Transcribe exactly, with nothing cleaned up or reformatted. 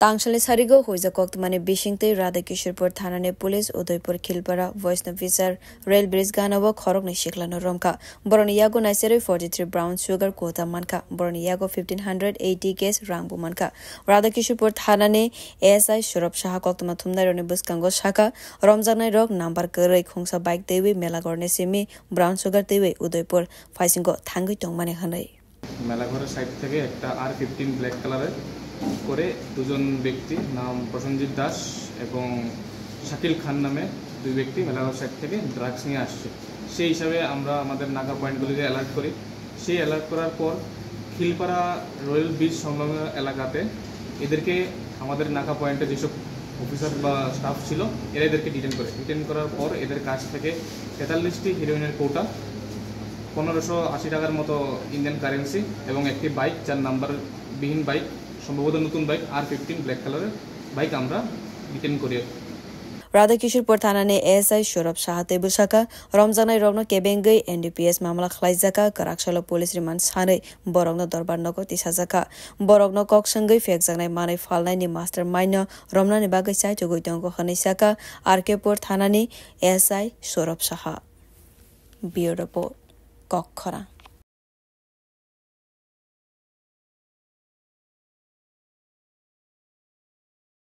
Tangsalni sarigo huijak koktwmani bisingtwi Radha Kishorpur thanani police Udaipur Khilpara Vaishnav Vihar rail bridge ganao khoroknwi siklano romkha. Borokni yago naiserwi forty three brown sugar quota mankha. Borokni yago fifteen hundred eighty cash rangbo mankha. Radha Kishorpur thanani S I Surab Saha koktwma thumnairokni bwskango sakha, romjaknairok number kwrwi khungsa bike twiwi Melaghorni simi brown sugar twiwi Udaipur phaisingo thangwi tongmani hwnwi. মেলাঘরের সাইড থেকে একটা আর fifteen black কালারের করে দুজন ব্যক্তি, নাম প্রসেনজিৎ দাস এবং শাকিল খান নামে দুই ব্যক্তি মেলাঘর সাইড থেকে ড্রাগস নিয়ে আসছে। সেই হিসাবে আমরা আমাদের নাকা পয়েন্টগুলিকে অ্যালার্ট করি। সেই অ্যালার্ট করার পর খিলপাড়া রয়্যাল ব্রিজ সংলগ্ন এলাকাতে এদেরকে আমাদের নাকা পয়েন্টে যেসব অফিসার বা স্টাফ ছিল, এরা এদেরকে ডিটেন করে। ডিটেন করার পর এদের কাছ থেকে তেতাল্লিশটি হিরোইনের কৌটা, পনেরোশো আশি টাকার মতো ইন্ডিয়ান কারেন্সি এবং একটি বাইক, যার নাম্বার বিহীন বাইক, সম্ভবত নতুন বাইক, আর ফিফটিন ব্ল্যাক কালারের বাইক আমরা ডিটেন করি। Radha Kishorpur thanani S I Surab Saha tei bwsakha romjaknairokno kebengwi N D P S mamla khlaijaka, kwraksalo police remand sanwi borokno dorbar nogo tisajakha. Borokno kok swngwi phekjaknai manwi phalnaini mastermind no romnani bagwi chaitugwi tongo hwnwi sakha R K Pur thanani S I Surab Saha. Bureau Report, Kokkhorang.